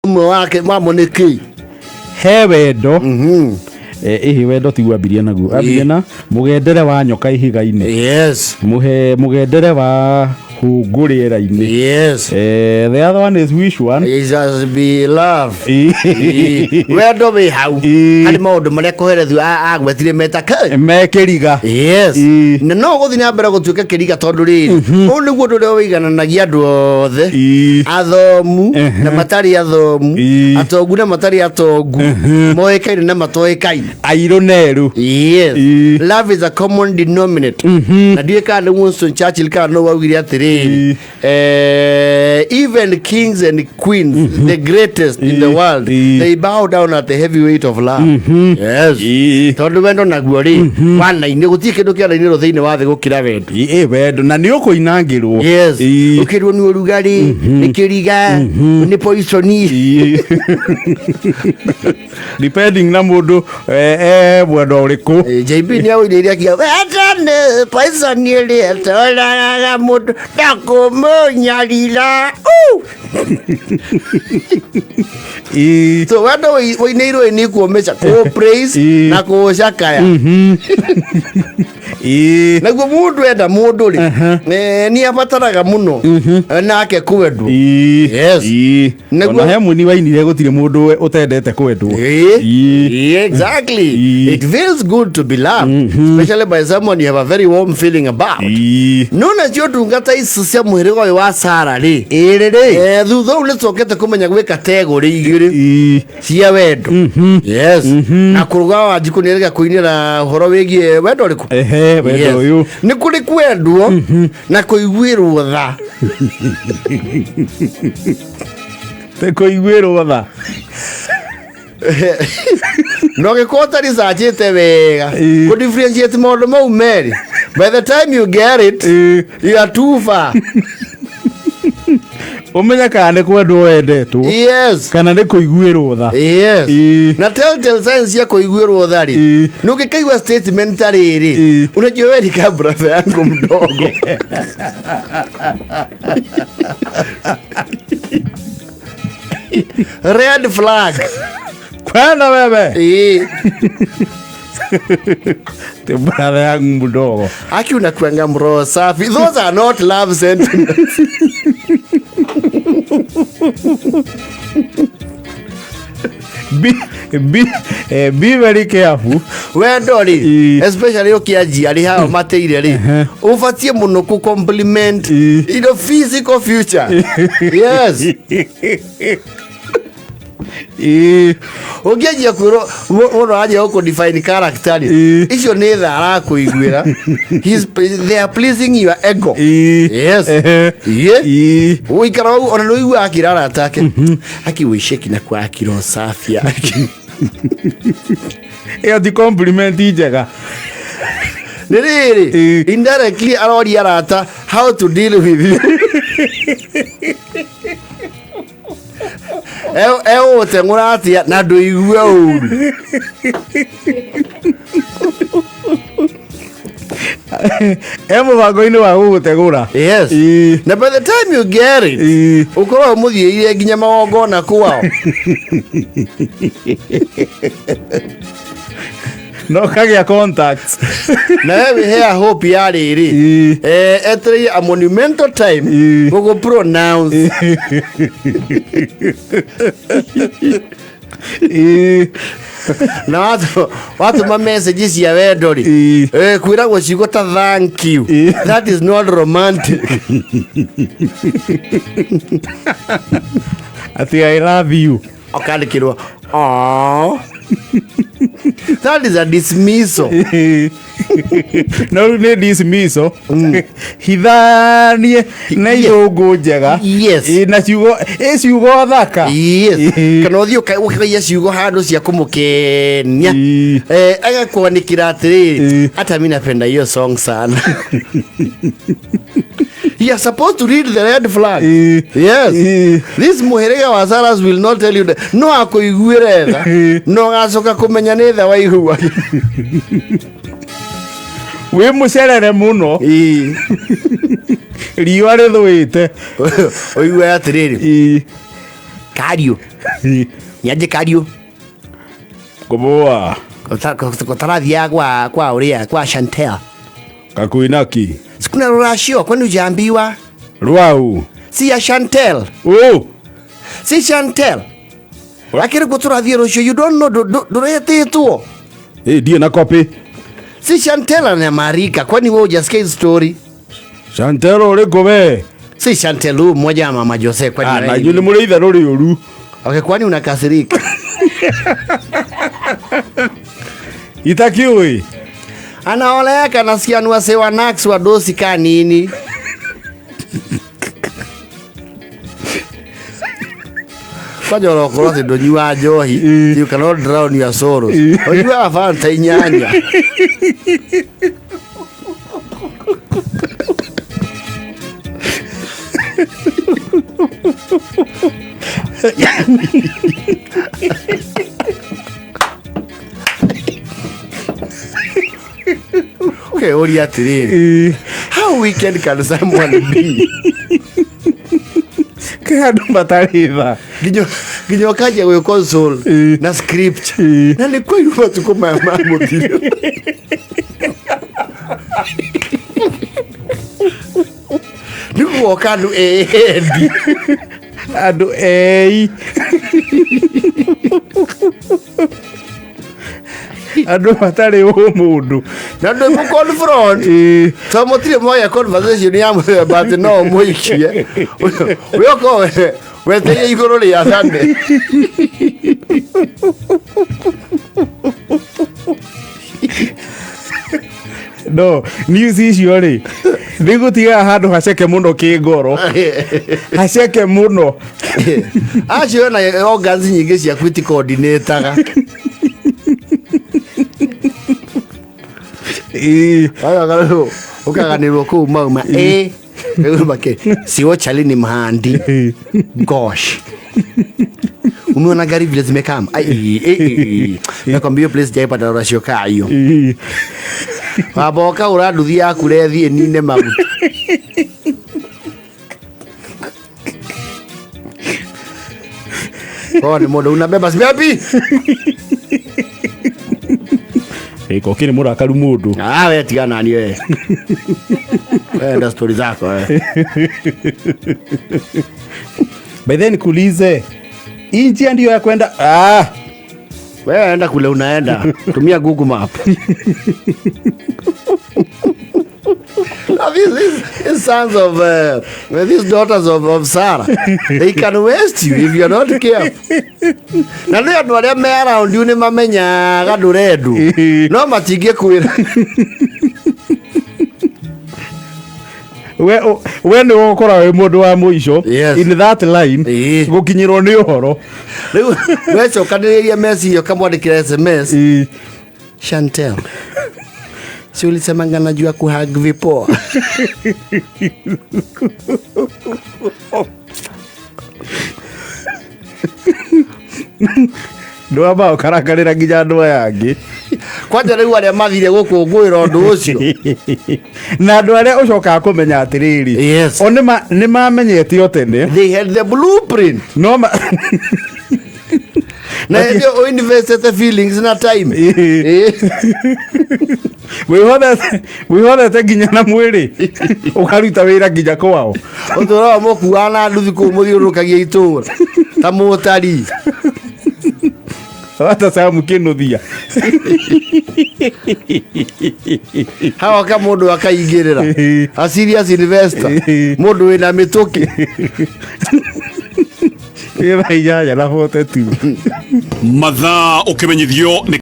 Ũmwe wake wamo nĩ kĩ? He wendo. Ĩhĩ, wendo tiguo ambirie naguo, ambirie na mũgendere wa nyoka ihiga-inĩ. Mũhe mũgendere wa hũngũ rĩera-inĩ. The other one is which one? It just be love. Wendo wĩ hau. Harĩ maũndũ marĩa Kohelethu agwetire meta kĩ? Me kĩriga. Na no gũthiĩ na mbere gũtuĩka kĩriga, tondũ rĩrĩ, ũyũ nĩguo ũndũ ũrĩa ũigananagia andũ othe, athomu na matarĩ athomu, atongu na matarĩ atongu, moĩkaine na matoĩkaine, airũ nerũ. Love is a common denominator. Na ndiũĩ kana nĩ Winston Churchill kana nũ waugire atĩrĩrĩ, even kings and queens, the greatest in the world, they bow down at the heavy weight of love. Tondũ wendo naguo rĩ, wana-inĩ gũtirĩ kĩndũ kĩana-inĩ thĩinĩ wa thĩ gũkĩra wendo. Ĩ, wendo na nĩ ũkũinangĩrwo. Ũkĩrwo nĩ ũrugarĩ, nĩ kĩriga, nĩ poison. Depending na mũndũ mwena ũrĩkũ. JB nĩ aũire akiuga wendo nĩ poison ĩrĩa ĩtũragaga mũndũ na kũmũnyarira. Uu! So wendo wĩinĩirwo nĩ kuomeca, kũ praise na kũcakaya. Naguo mũndũ enda mũndũ rĩ, nĩ abataraga mũno nake kwendwo. Ona he mũini wainire gũtirĩ mũndũ ũtendete kwendwo. Exactly. It feels good to be loved, especially by someone you have a very warm feeling about. No nacio ndungata ici cia mũhĩrĩga ũyũ wa Sara rĩ, Ĩrĩ rĩ. Thutha ũũ nĩ cokete kũmenya gwĩ category igĩrĩ cia wendo. Na kũrũga wa Wanjikũ nĩ erega kũinĩra ũhoro wĩgiĩ wendo ũrĩkũ? Ehe, wendo ũyũ. Nĩ kũrĩ kwendwo na kũiguĩrwo tha. Nĩ kũiguĩrwo tha. Na ũgĩkorwo ũtaricachĩte wega kũ differentiate maũndũ mau merĩ, by the time you get it, you are too far. Ũmenye kana nĩ kwendwo wendetwo kana nĩ kũiguĩrwo tha. Na telltale signs cia kũiguĩrwo tha rĩ, nĩ ũngĩkaigua statement ta rĩrĩ, "Unajua wewe ni kama brother yangu mdogo." Red flag. Kwenda wewe. Ti brother yangu mdogo. Aki unakuanga mroho safi. Those are not love sentiments. Be very careful. Wendo rĩ, especially ũkĩanjia rĩ, haha mateire rĩ, ũbatiĩ mũno kũ compliment in a physical future. Ũngĩanjia kwĩrwo mũndũ aranjia gũkũ define character rĩ, icio nĩ tha arakũiguĩra. They are pleasing your ego. Ũikara ũguo ona nĩ ũiguaga akĩra arata ake, "Aki wĩceki na kwa akiro safi aki." Ĩyo ti compliment njega. Nĩ rĩrĩ, indirectly aroria arata how to deal with you. Egũgũteng'ũra atĩa na ndũigue ũru? E mũbango-inĩ wa gũgũtegũra. Na by the time you get it, ũkorwo ũmũthiĩire nginya magongona kwao. No kagĩa contacts. Na we wĩhea hope ya rĩrĩ, etereire a monumental time gũkũ pronounce. Na watũma message cia wendo rĩ, kwĩragwo ciugo ta "thank you". That is not romantic. Atĩ "I love you". Ũkandĩkĩrwo "Aw." That is a dismissal. No rĩu nĩ dismissal hithanie na ithũngũ njega. Na ciugo, ĩ ciugo thaka. Kana ũthiĩ ũkaiya ciugo handũ cia kũmũkenia. Agakwanĩkĩra atĩrĩrĩ, "Hata mi napenda hiyo song sana." You are supposed to read the red flag. This mũhĩrĩga wa Saras will not tell you that. No akũiguĩre tha, no ũgacoka kũmenya nĩ tha waigua. Wĩ mũcerere mũno. Riũa rĩthũĩte. Ũigue atĩrĩrĩ, Kariu. Niaje Kariu? Kuboa. Kutarathiaga kwa uria kwa Chantel. Kakuinaki. Sikuna ruracio kwani hujaambiwa? Rwau. Si ya Chantel. Oh. Si Chantel. Lakini guturathie rucio, you don't know, nduretitwo. Eh, ndiĩ na copy. Si Chantel na Marika, kwani wewe hujasikia hii story? Chantel ũrĩkũ we? Si Chantel huyu mmoja wa Mama Jose, kwani Ah, wewe na ni- inyuĩ nĩ mũrĩ itherũ rĩũru. Okay, kwani unakasirika? Itakiũĩ. Anaoleka nasikia ni wase wa Nax wa dosi ka nini. Kwanja ũrokorwo atĩ ndũnyuaga njohi, you cannot drown your sorrows. Ũnyuaga Fanta inyanya. Ũkeyũria atĩrĩrĩ, how wicked can someone be? Kwĩ andũ matarĩ tha. Nginya ũkanjia gwĩ console na script. Na nĩ kwĩrwo matukũ maya ma mũthiro. Nĩ guoka andũ endi. Andũ ei. Andũ matarĩ ũmũndũ. Na ndũ mũ confront. To mũtirĩ mwagĩa conversation ya mũthemba atĩ no ũmũikie. We ũkorwo weteire igũrũ rĩa thane. No, news icio rĩ, nĩ gũtigaga handũ haceke mũno kĩngoro. Haceke mũno. Acio na organs nyingĩ ciaku iticoordinataga. Ũkaganĩrwo kũu mauma. Rĩu make sio chali ni mhandi. Gosh. Umeona gari vile zimekam. Ai, eh. Nakwambia hiyo place jaipata ruracio kaa hiyo. Wamba ũkaũra nduthi yaku rethi ĩnine maguta. Oh, ni mũndũ unabeba sibebi. Ĩko kĩrĩ mũrakaru mũndũ. Ah, we tigana nani we. Wewe enda story zako we. By then nikuulize, hii njia ndio ya kwenda? Ah. Wewe enda kule unaenda. Tumia Google Map. Now, these sons of these daughters of Sarah, they can waste you if you're not careful. Na nĩ andũ arĩa me around you nĩ mamenyaga ndũrendu. No matingĩkwĩra. We nĩ ũgũkorwo wĩ mũndũ wa mũico Yes. in that line gũkinyĩrwo nĩ ũhoro. Rĩu wecokanĩrĩria meciria ũkamwandĩkĩra SMS. Chantel, si ulisemanga najua kuhug vipoa? Ndwamba ũkarakarĩra nginya andũ aya angĩ. Kwanja rĩu arĩa mathire gũkũngũĩra ũndũ ũcio. Na andũ arĩa ũcokaga kũmenya atĩrĩrĩ. Yes. O nĩ mamenyete o tene. They had the blueprint. No ma Na hĩndĩ ĩyo ũinvestete feelings na time. Wĩhorete nginya na mwĩrĩ. Ũkaruta wĩra nginya kwao. Ũtũraga mũkuaga na nduthi kũu mũthiũrũrũkagia itũũra. Ta mũtari. Hata Sam Kĩnuthia. Haoka mũndũ akaingĩrĩra. A serious investor. Mũndũ wĩna mĩtũkĩ. Ĩ thaa inyanya na 42. Mathaa ũkĩmenyithio nĩ